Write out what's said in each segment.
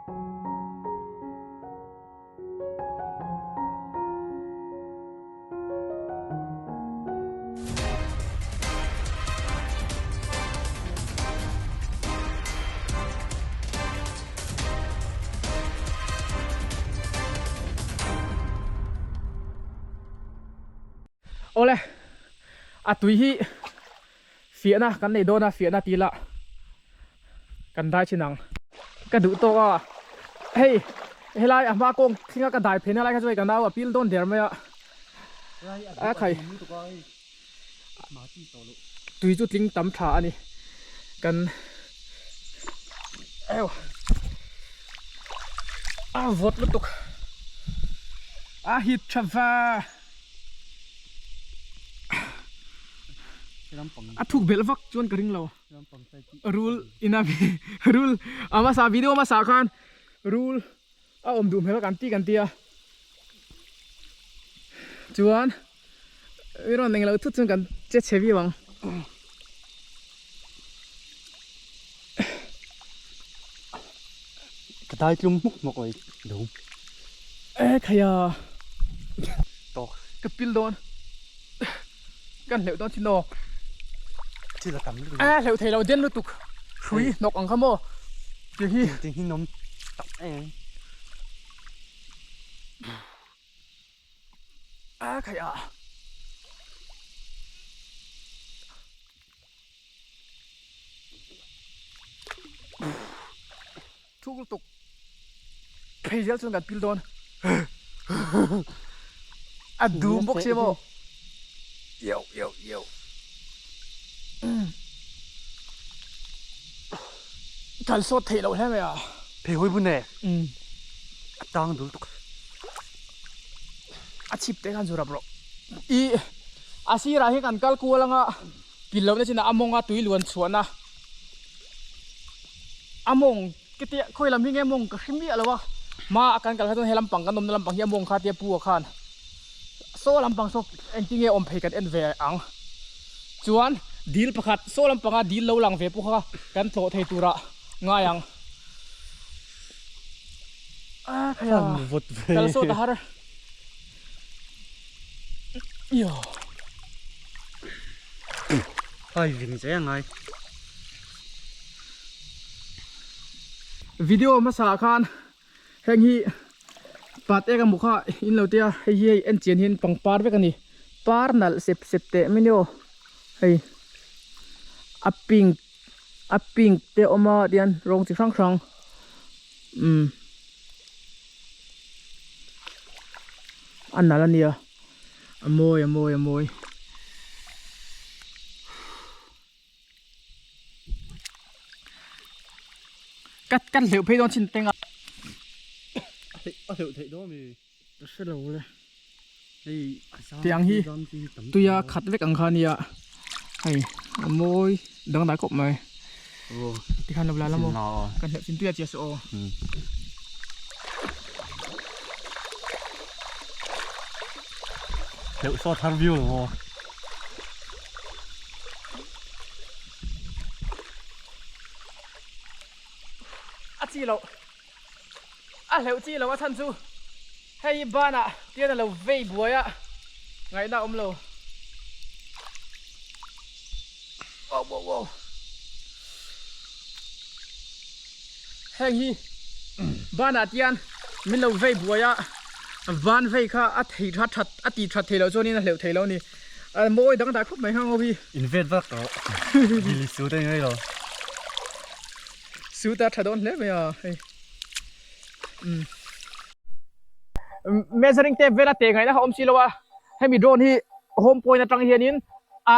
Awle a tui hi fiahna kan nei dawn a fiahna tih lah kan dai thin ang ka duh tawk a hei helai a hma kawng thlinga ka dai phei na lai kha chu hei ka nau a pil dawn der mai a a khai tui chu tling tam tha a ni kan a vawt lutuk a hit tha va. A thuk belh vak chuan ka ring lo. Rul ina rul a hmasa video hmasa khan rul a awm duh hmel kan ti kan ti a. Chuan mi rawn englo thut chuan kan che chhe viau ang. Ka dai tlum hmuk hmuk oi dum. E khaia tawk ka pil dawn kan hleuh dawn chin aw thil a tam lutuk e hleuh thei lo den lutuk hrui hnawk ang kha maw ti hi ti hi nawm tak em a khaia Thuk lutuk phei zel chuan kan pil dawn a dum bawk sia maw yo yo yo kal sawt theih loh hle mai a phei hawi bun e a tang dul tuk a chhip te khan zu rap rawh i a sirah hian kan kal kual anga Pil lohna chinah a mawng a tui luan chhuahna a mawng ka tia khawi lam hi nge mawng ka hre miah lo a hma a kan kal kha chuan he lampang kan awmna lampang hi a mawng kha tia pu ah khan saw lampang saw engtin nge awm phei kan en ve ang chuan dil pakhat saw lampanga dil lo lang ve pawh kha kan tlawh thei turah ngai ang a khaia kal sawt a har. Hai ving che angai. Video hmasa khan heng hi pat ek a mu kha in lo tia hei hi hei en chian hian pangpar vek a ni par nalh sep sep teh mai nia aw hei a pink a pink te a awm a tihian rawng chi hrang hrang umm a nalh a nia a mawi a mawi a mawi. Ka kan hleuh phei dawn chin teng a. A hleuh theih dawn mi. Ka hre lo le. Tiang hi tuia khat vek ang kha ania hei a mawi dangdai khawp mai tikhan lo la la maw kan hleuh chin tuia chiah suh aw. Hleuh saw thar viau lo maw. A chi loh. A hleuh chi lo a chhan chu hei banah tian a lo vei buai a ngaihna a awm lo. Wow wow wow. Heng hi banah tian min lo vei buai a van vei kha a thei tha that a ti that thei loh chuanin a hleuh thei lo a ni. A mawi dangdai khawp mai hang ho hi. In vet vak tawh. Dil su te ngai lo. Suit a tha dawn hle mai a hei umm measuring tape vel a teh ngaihna kha awm si lo a hemi drone hi home point atang hianin a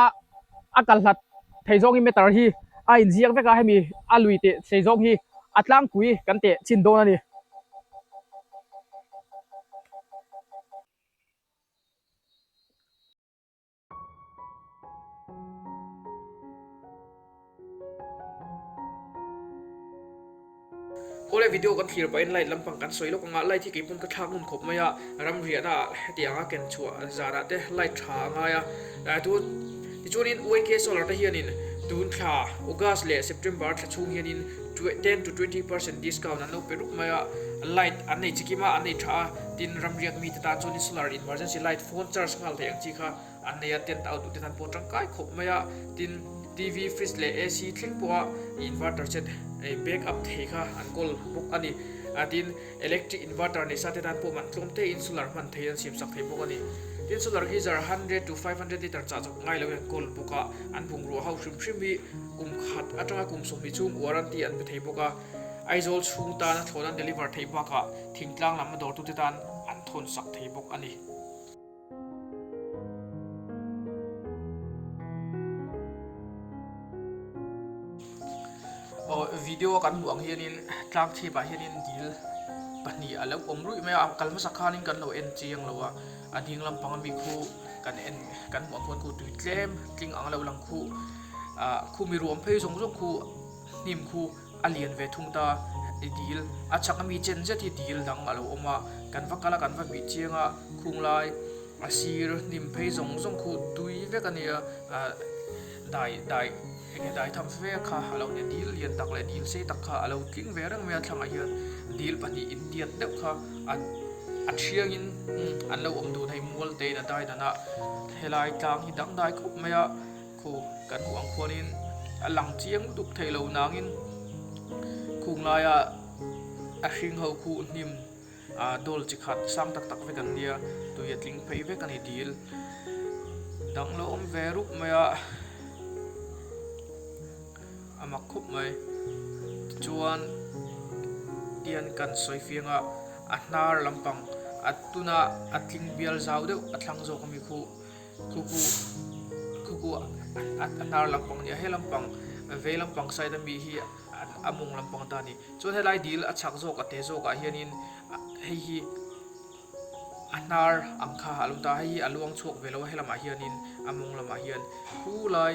a kal hlat thei zawng hi meter hi a inziak vek a hemi a lui teh sei zawng hi a tlangpui kan teh chin dawn a ni. Awle video kan thlir pahin light lampang kan sawi lawk anga light hi keipawm ka thlak ngun khawp mai a ramriahna ah hetianga ken chhuah zanah te light tha a ngai a tu tichuanin YK solar te hianin Tun thla August leh September thla chhung hianin 10 to 20% discount an lo pe rup mai a, light an nei chikim a, an nei tha a, tin ramriak mite tan chuanin solar emergency light phone charge nghal thei ang chi kha an nei a, tent out duhte tan pawh tangkai khawp mai a, tin TV, fridge leh AC thleng pawha inverter set back up thei kha an kawl bawk a ni. Tin electric inverter nei sa te tan pawh man tlawm te in solar hman thei an siam sak thei bawk a ni. Tin solar geyser 100 to 500 litre chah chawp ngai loin an kawl bawk a, an bungrua ho hrim hrim hi kum khat atanga kum 20 chhung warranty an pe thei bawk a, Aizawl chhung tana thlawn an deliver theih bakah thingtlang lam a dawrtute tan an thawn sak thei bawk a ni. Aw video a kan hmuh ang hianin tlang chhip ah hianin dil pahnih a lo awm ruih mai a kal hmasa khanin kan lo en chiang lo a a ding lampang ami khu kan en kan hmuh ang khuan khu tui tlem tling ang a lo lang khu ah khumi ruam phei zawng zawng khu hnim khu a lian ve thung ta i dil a chhak ami chen zet hi dil dang a lo awm a kan va kal a kan va bih chiang a khung lai a sir hnim phei zawng zawng khu tui vek a nia ah dai dai enge dai tham fe kha a lo nia dil lian tak leh dil sei tak kha a lo tling ve reng mai a thlangah hian dil pahnih intiat deuh kha a a thiangin an lo awm dun hei mual te in a dai dan a helai tlang hi dangdai khawp mai a. Khu kan hmuh ang khuanin a lang chiang lutuk thei lo nangin khung laia a hring ho khu hnim ah dawl chi khat sang tak tak vek an nia tui a tling phei vek a ni dil dang lo awm ve rup mai a a mak khawp mai tichuan tian kan sawi fiang a a hnar lampang a tuna a tling bial zau deuh a thlang zawk ami khu. Khu khu khu khu a hnar lampang a ni a he lampang vei lampang side ami hi a mawng lampang ta a ni chuan helai dil a chhak zawk a te zawk ah hianin hei hi a hnar ang kha a lo ta a hei hi a luang chhuak ve lo a helamah hianin a mawng lamah hian khu lai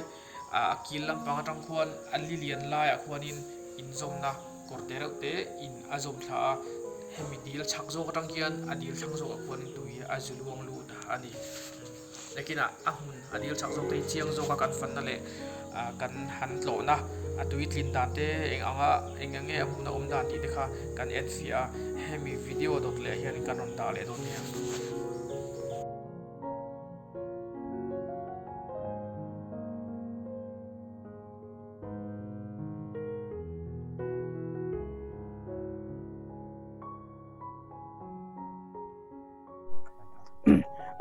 a kil lampang atang khuan a li lian laiah khuanin inzawmna kawr te reuh te in a zawm thla a hemi dil chhak zawk atang hian a dil thlang zawkah khuanin tui a zu luang lut a ni. Nakinah a hmun a dil chak zawk te hi chiang zawka kan fanna leh kan han tlawhna a tui tlin dan te eng anga eng eng nge a hmun a awm dan tih te kha kan en fiah a hemi video dawt leh hian kan rawn dah leh dawn nia.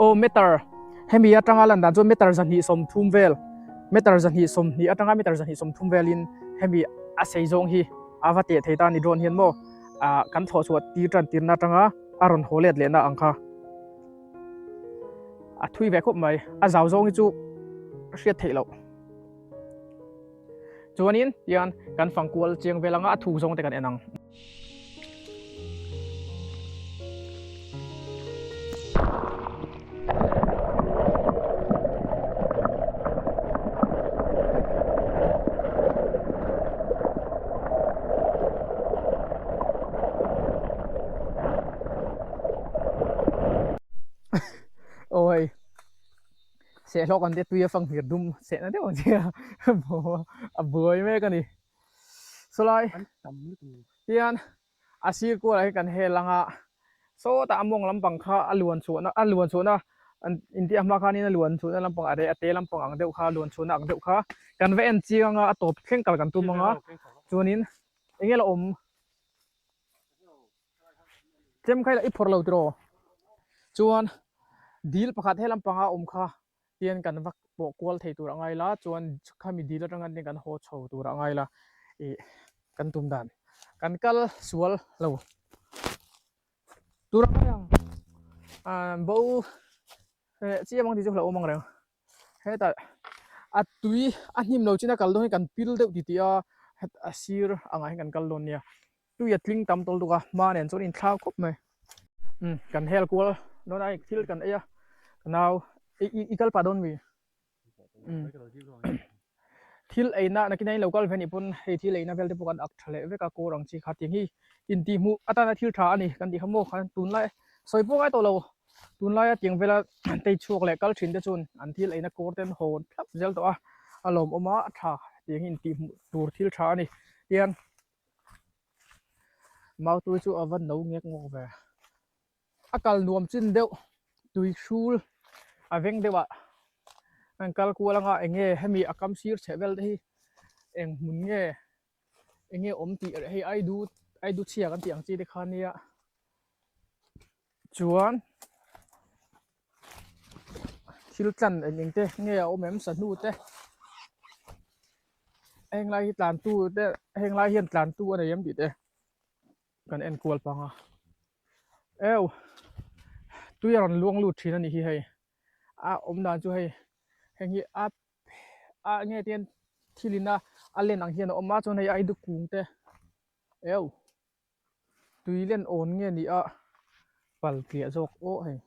Aw meter hemi atanga lan dan chuan meter 230 vel meter 220 atanga meter 230 velin hemi a sei zawng hi a va teh thei ta ni drone hian maw ah kan thlawh chhuah tir tan tirna atanga a rawn haw let lehna ang kha a thui ve khawp mai a zau zawng hi chu hriat theih loh chuanin tian kan fang kual chiang vel anga a thu zawng te kan en ang. Ôi Seh hlawk an tia tui a fang hlir dum seh na deuh ang che a buai mek a ni. Sawlai hian a sir kualah hian kan hel ang a sawtah a mawng lampang kha a luan chhuahna a luan chhuahna inti a hma khanin a luan chhuahna lampang a reh a te lampang ang deuh kha a luan chhuahna ang deuh kha kan va en chiang ang a a tawp thleng kal kan tum ang a chuanin eng nge la awm. Tlem kha i phawrh lo tiraw? Chuan dil pakhat he lampanga awm kha tian kan va pawh kual thei tur a ngai la, chuan khami dil atanga tian kan haw chho tur a ngai la ih kan tum dan kan kal sual lo tur a ngai ang. Ah bo chiam ang tih chu hlauhawm ang reng. Hetah a tui a hnim lo chin a kal dawn hi kan pil deuh titih a, a sir angah hian kan kal dawn nia. Tui a tling tam tawlh tuk a, hma nen chuan inthlau khawp mai. Umm kan hel kual dawn a thil kan ei a, ka nau i i kal pah dawn mi? Umm thil eina nakin a in lo kal ve anih pawn hei thil eina vel te pawh kan ak tha leh vek a kawr ang chi kha tiang hi intihhmuh atana thil tha a ni kan tih kha maw khan tunlai sawi pawh ngai tawh lo. Tunlaia tiang vela tei chhuak leh kal thin te chuan an thil eina kawr te an hawn thlap zel tawh a, a lawmawm a, a tha. Tiang hi intihhmuh tur thil tha a ni. Tian Mautui chu a va no ngek ngawk ve. A kal nuam chin deuh tui hrul a veng deuh ah an kal kual anga eng nge hemi a kam sir chheh vel te hi eng hmun nge eng nge awm tih hei aidu aidu chhia kan tih ang chi te kha nia chuan thil tlan eng eng te nge a awm em sahnu te heng lai hi tlan tu te heng lai hian tlan tu a nei em tih te. Kan en kual pang a eu tui a rawn luang lut thin a nih hi hei a awm dan chu hei heng hi a a nge te hian thil in a a len ang hian a awm a chuan hei a idu kung te eu tui len awn nge ni a pal tliah zawk aw hei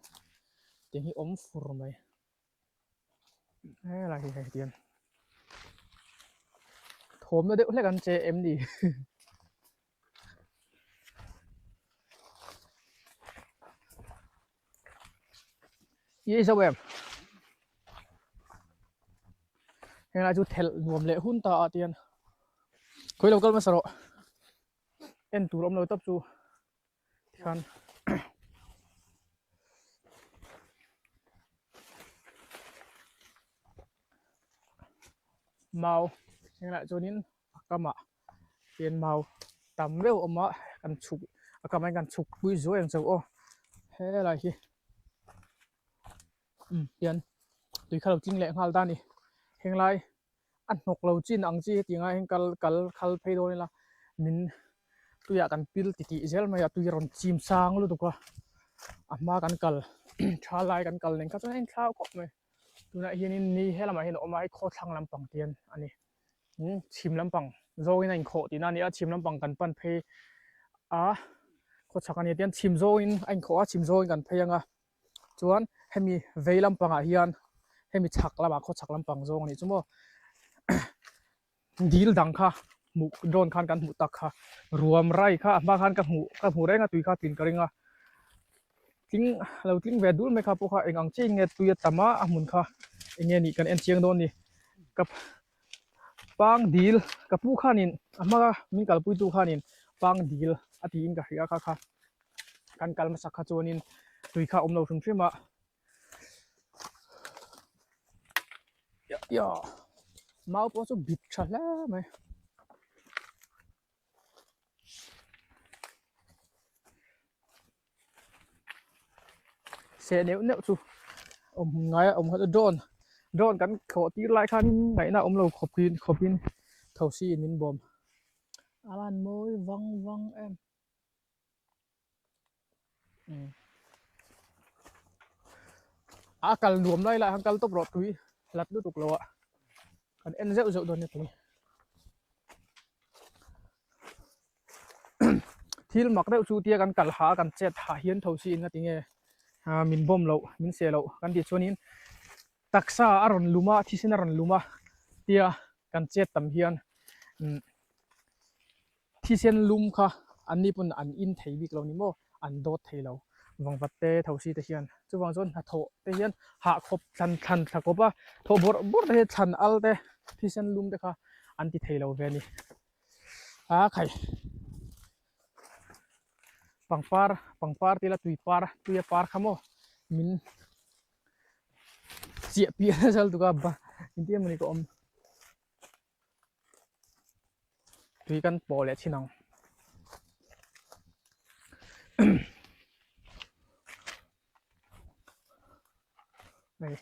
tiang hi awm fur mai helai hi hei tiang thawmna deuh hlek an che em ni. I ei zo em henglai chu thelh nuam leh hun ta ah te hian khawi lo kal hmasa rawh en tur awm lo tawp chu tikhan mau henglaiah chuanin a kamah hian mau tam deuh a awm a kan chhuk a kamah hian kan chhuk pui zuai ang chauh aw helai hi umm hian tui kha lo tling leh nghal ta a ni henglai a hnawk lo chin ang chi heti anga hian kal kal khal phei dawn ila min tuiah kan pil titih zel mai a tui a rawn chim sang lutuk a a hma kan kal tha lai kan kal nen kha chuan a inthlau khawp mai tunah hianin ni helamah hian a awm a hei khawthlang lampang te hian a ni. Chhim lampang zawngin a inkhawh tihna a ni a, chhim lampang kan pan phei a, khawchhak a ni tian chhim zawngin a inkhawh a, chhim zawngin kan phei ang a, chuan hemi vei lampangah hian hemi chhak lamah khawchhak lampang zawng a nih chu maw dil dang kha hmuh drone khan kan hmuh tak kha ruam rai kha a hma khan ka hmuh ka hmu reng a tui kha tlin ka ring a, tling lo tling ve dul mai kha pawh kha eng ang chiah in nge tui a tam a, a hmun kha eng nge nih kan en chiang dawn a ni ka Pang dil ka pu khanin a hma min kalpuitu khanin pang dil a tiin ka hria kha kha kan kal hmasak kha chuanin tui kha a awm lo hrim hrim a mau pawh chu bit tha hle mai. Seh neuh neuh chu awm ngai a awm kha chu drone drone kan thlawh tir lai khan ngaihna awm lo khawp in khawp in thosi in min bawm a van mawi vang vang em a kal nuam lai lai khan kal tawp rawh tui hlat lutuk lo ah kan en zeuh zeuh dawn nia tui. Thil mak deuh chu tia kan kal ha a kan chet hah hian tho si in a ti nge ah min bawm loh min seh loh kan tih chuanin taksa a rawn lum a thisen a rawn lum a tia kan chet tam hian umm thisen lum kha an ni pawn an in thei bik lo ni maw an dawt thei lo vangvat te tho si te hian chuvang chuan hnathawh te hian hahkhawp thlan thlan thla kawp a thawh bawrh bawrh te hi thlan al te thisen lum te kha an ti thei lo ve a ni. A khai pangpar pangpar tila tui par tui a par kha maw min chiah piah nasa lutuk a ba engtin emawni ka awm tui kan pawh leh thin ang. Hei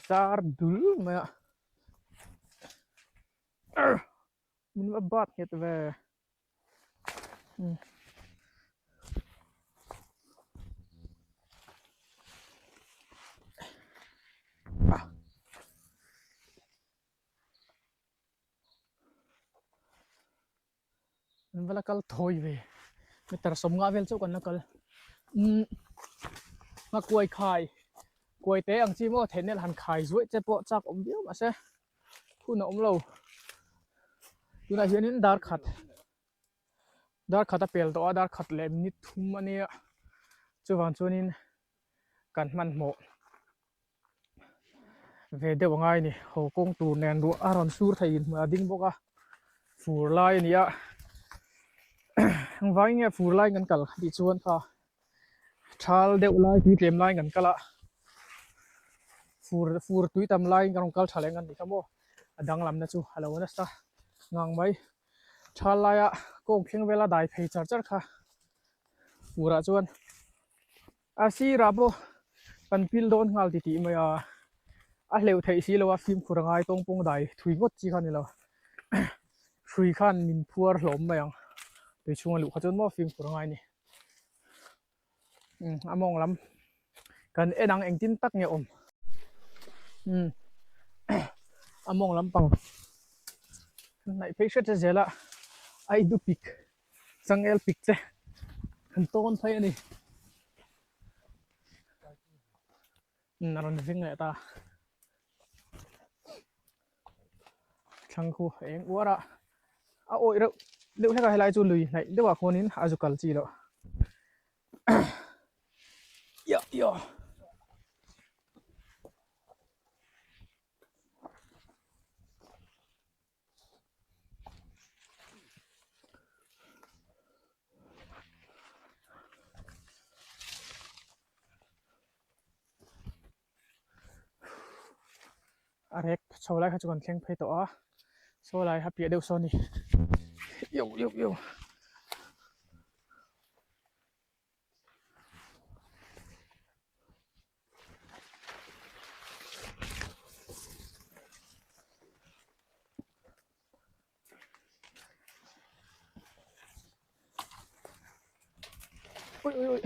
zar dul mai a. Min va bat nghet ve. Min va la kal thawi ve. Meter sawmnga vel chauh kan la kal. Umm nghakuai khai kuai te ang chi maw theih han khai zuaih che pawh chak awm viau mahse. Hun a awm lo tunah hianin dar khat dar khat a pel tawh a dar khat leh minute thum a nia chuvang chuanin kan hmanhmawh. ve deuh angai a ni haw kawng tur nen ruah a rawn sur thei in hmuh a ding bawk a fur lai a ni a engvangin nge fur lai kan kal tih chuan kha thal deuh lai tui tlem lai kan kal a fur fur tui tam laiin kan rawn kal tha leh ang a nih kha maw a danglamna chu a lo nasa ngang mai thal laia kawng thleng vela dai phei char char kha furah chuan a sirah pawh kan pil dawn nghal ti tih mai a a hleuh theih si lo a fimkhur a ngai tawng pawng dai thui ngawt chi kha a ni lo hrui khan min phuar hlawm mai ang tui chhunga luh kha chuan maw fimkhur a ngai a ni umm a mawng lam kan en ang engtin tak nge awm umm a mawng lampang hnaih phei hret zel a aidu pik changel pik te kan tawn phei a ni umm a rawn veng leh ta thlang khu a eng uar a a awih reuh deuh hlek a helai chu lui hnaih deuh ah khuanin a zu kal chi loh Iah iah. A rek chho lai kha chu kan thleng phei tawh a saw lai kha piah deuh saw a ni ioh ioh ioh. Ui ui ui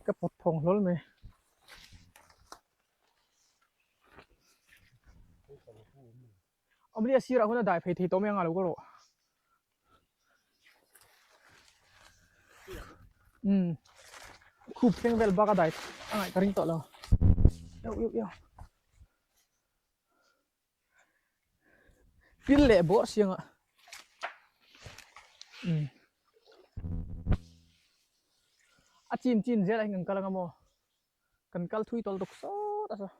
ka pawt thawng hlawl mai. Awmli a sirah hun a dai phei thei tawh mai anga lo ka rawh. Umm khup thleng vel bak a dai a ngaih ka ring tawh lo. Ioh ioh ioh. Pil leh bawr siangah umm a chin chin zel ah hian kan kal anga maw kan kal thui tawlh tuk sawt a saw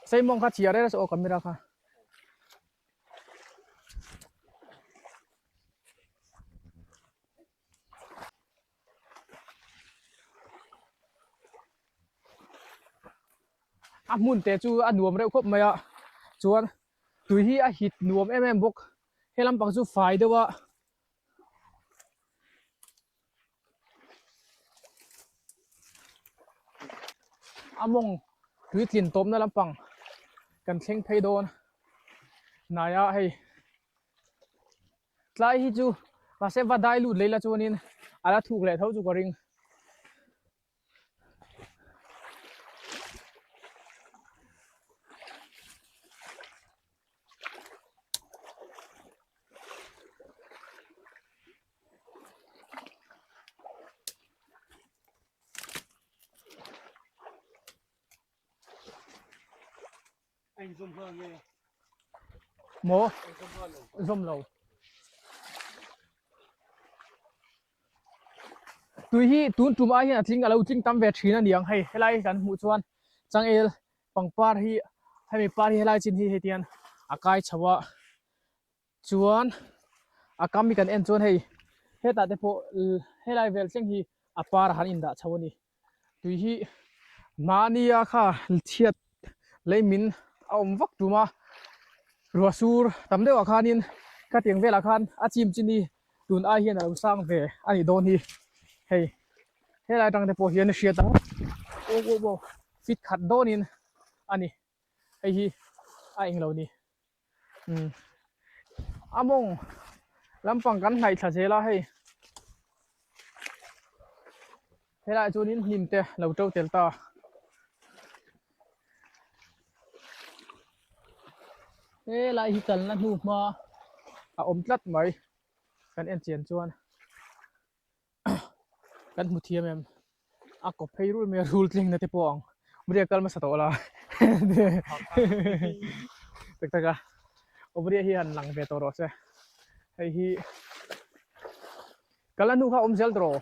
Seimawng kha chhiar reng a saw aw camera kha. A hmun te chu a nuam reuh khawp mai a chuan tui hi a hit nuam em em bawk he lampang chu fai deuh a. A mawng tui tlin tawpna lampang kan thleng phei dawn hnaiah hei. Tlai hi chu mahse va dai lut leh ila chuanin a la thuk leh tho chu ka ring. Maw zawm lo tui hi tun tum ai hian a tling a lo tling tam ve thin a ni ang hei helai kan hmuh chuan changel pangpar hi hemi par hi helai chin hi hei tian a kai chho a chuan a kam hi kan en chuan hei hetah te pawh helai vel thleng hi a par a han indah chho a ni. Tui hi mahnia kha chhiat lei min a awm vak tum a, ruah sur tam deuhah khanin khatiang velah khan a chim chin hi tun ai hian a lo sang ve a nih dawn hi hei helai atang te pawh hian a hriat a aw aw aw fit khat dawnin a ni hei hi a englo ni umm a mawng lampang kan hnaih thla zel a hei helaiah chuanin hnim te lo to tel ta helai hi kalna hnu hma a awm tlat mai kan en chian chuan kan hmu thiam em a kawp phei rul mai a rul tling na te pawh ang Obria kal hmasa tawh la tak tak a Obria hi han lang ve tawh rawh se hei hi kal a hnu kha awm zel tawh rawh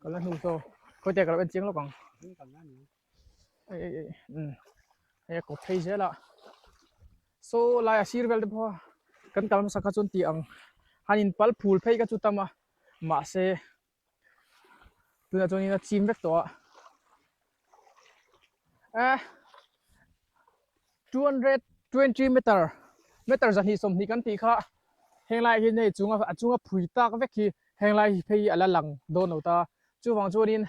kal a hnu saw khawi te ka lo en chiang lawk ang. Ei ei ei umm hei a kawt phei zel a saw lai a sir vel te pawh kan kal hmasa kha chuan tih ang han in pal phul phei kha chu tam a mahse tunah chuan in a chim vek tawh a eh 220 meter meter 220 kan tih kha heng lai hi hei chunga a chunga phui tak vek hi heng lai hi phei hi a la lang dawn lo ta chuvang chuanin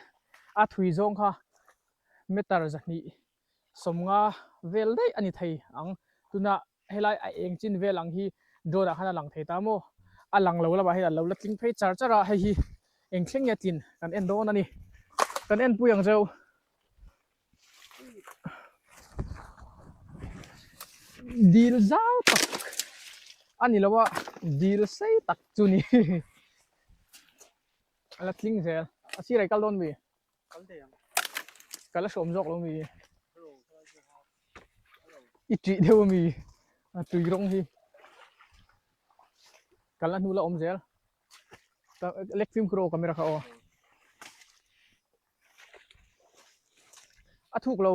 a thui zawng kha meter 250 vel daih a ni thei ang tunah helai a eng chin vel ang hi drone ah khan a lang thei ta maw a lang lo lamah hian a lo la tling phei char char a hei hi eng thleng nge tlin kan en dawn a ni kan en pui ang cheu. Dil zau tak a ni lo a dil sei tak chu ni a la tling zel a sirah i kal dawn mi ka la hrawm zawk lo mi i tih deuh ami a tui rawng hi ka la hnu la awm zel lek fimkhur aw camera kha aw. A thuk lo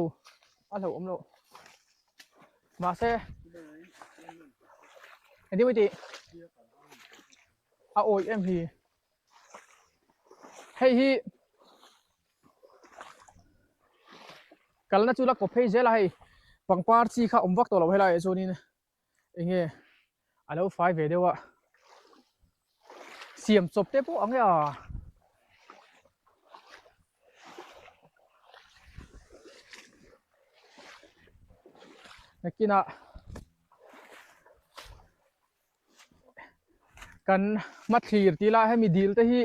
a hlauh awm loh mahse engtin mawi tih a awih em hi hei hi kalna chu la kawp phei zel a hei pangpar chi kha awm vak tawh lo helaiah chuanin eng nge a lo fai ve deuh a siam chawp te pawh ang e a nakinah kan hmathlir tih lah hemi dil te hi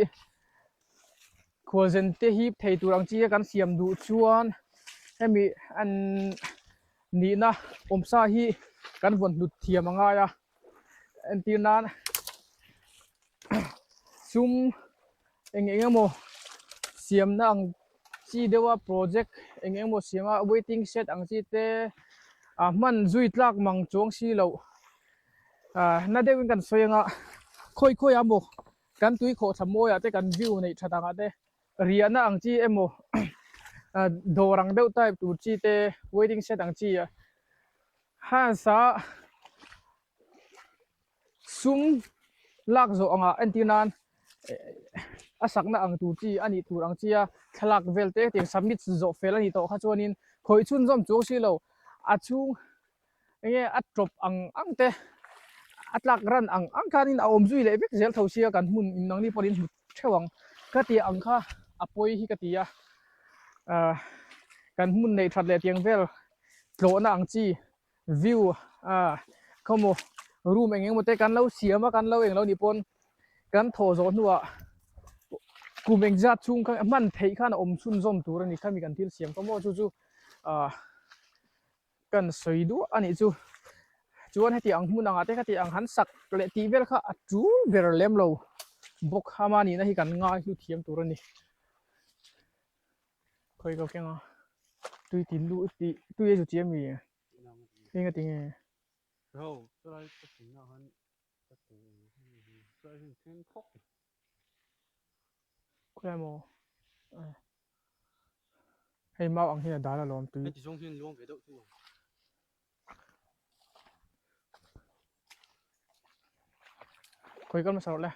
khualzen te hip thei tur ang chi a kan siam duh chuan hemi an nihna awmsa hi kan vawn hlut thiam a ngai a entir nan sum eng eng emaw siamna ang chi deuha project eng eng emaw siama waiting shed ang chi te ah hman zui tlak mang chuang si loh ah na deuhin kan sawi anga khawi khawi ah maw kan tui khawh thla mawiah te kan view neih that angah te riahna ang chi emaw ah dawr ang deuh type tur chi te waiting shed ang chi ah hansa sum lak zawh angah entir nan a sakna ang tur chi a nih tur ang chi a thlalak vel te hetiang submit zawh fel a nih tawh kha chuanin khawih chhunzawm chuang si lo a chhung enge a tawp ang ang te a tlak ran ang ang khanin a awm zui leh vek zel tho sia kan hmun in nangni pawhin hmu theuh ang ka tih ang kha a pawi hi ka ti a ah kan hmun neih that leh tiang vel tlawhna ang chi view ah khawmaw room eng eng emaw te kan lo siam a kan lo englo nih pawn kan thawh zawh hnuah kum engzat chhung kha hman theih khan a awm chhunzawm tur a ni khami kan thil siam kha maw chu chu ah. Kan sawi duah a nih chu. Chuan heti ang hmun angah te khati ang han sak leh tih vel kha a tul ber lem lo bawk a mahni na hi kan ngai hlu thiam tur a ni. Khawi ka keng a tui tin lu tih tui a zu chiam mi eng a ti nge. Khawi maw hei mau ang hian a dal alawm tui. Heti zawng hian luang ve deuh chu ang. Khawi kal hmasa rawh le.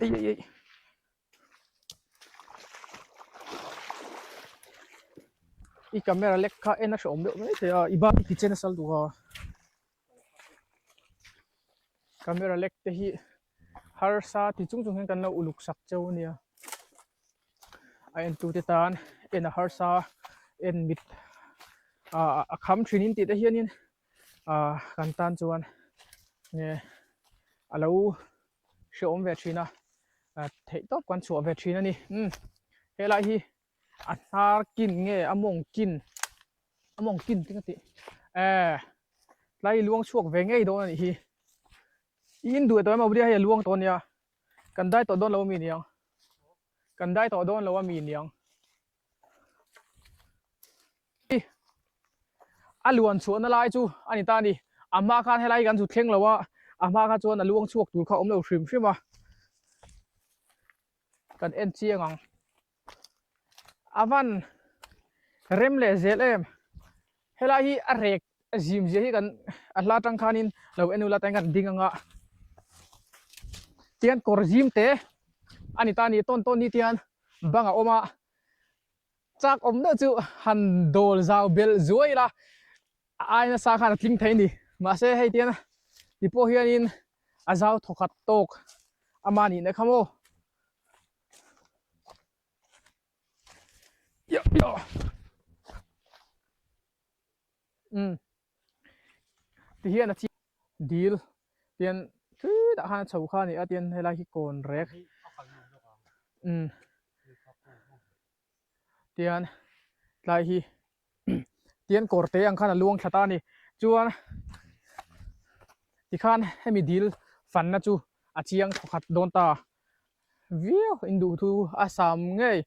Ei ei ei. I camera lek kha en a hreawm deuh mai thei a i bak i kitchen a sal duh a. Camera lek te hi harsa ti chung chung hian kan lo uluk sak cheu a nia a en tu te tan en a harsa en mit ah a kham thin in tih te hian in ah kan tan chuan nge a lo hrehawm ve thin a ah theih tawp kan chhuah ve thin a ni umm helai hi a hnar kin nge a mawng kin a mawng kin te ka tih eh tlai luang chhuak ve ngei dawn a nih hi i in duh tawh em a hei a luang tawh a nia kan dai tawh dawn lo ami niang kan dai tawh dawn lo ami niang a luan chhuahna lai chu a ni ta a ni a hma khan helai kan zu thleng lo a a hma kha chuan a luang chhuak tur kha a awm lo hrim hrim a kan en chiang ang. A van Rem leh zel em. Helai hi a rek a zim zia hi kan a hla tang khanin lo en ula tain kan ding anga tian kawr zim te a ni ta a ni tawn tawn ni tian bang a awm a chak awm deuh chu han dawl zau belh zuai ila a ai nasa khan a tling thei a ni mahse hei tian ti pawh hianin a zau thawkhat tawk ama nihna kha maw. Umm ti hian a chiang dil tian khitah khan a chho kha a ni a tian helai hi kawn rek umm tian tlai hi tian kawr te ang khan a luang thla ta a ni chuan tikhan hemi dil fanna chu a chiang thawkhat dawn ta viau in duh thu a sam ngei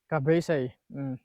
ka beisei umm.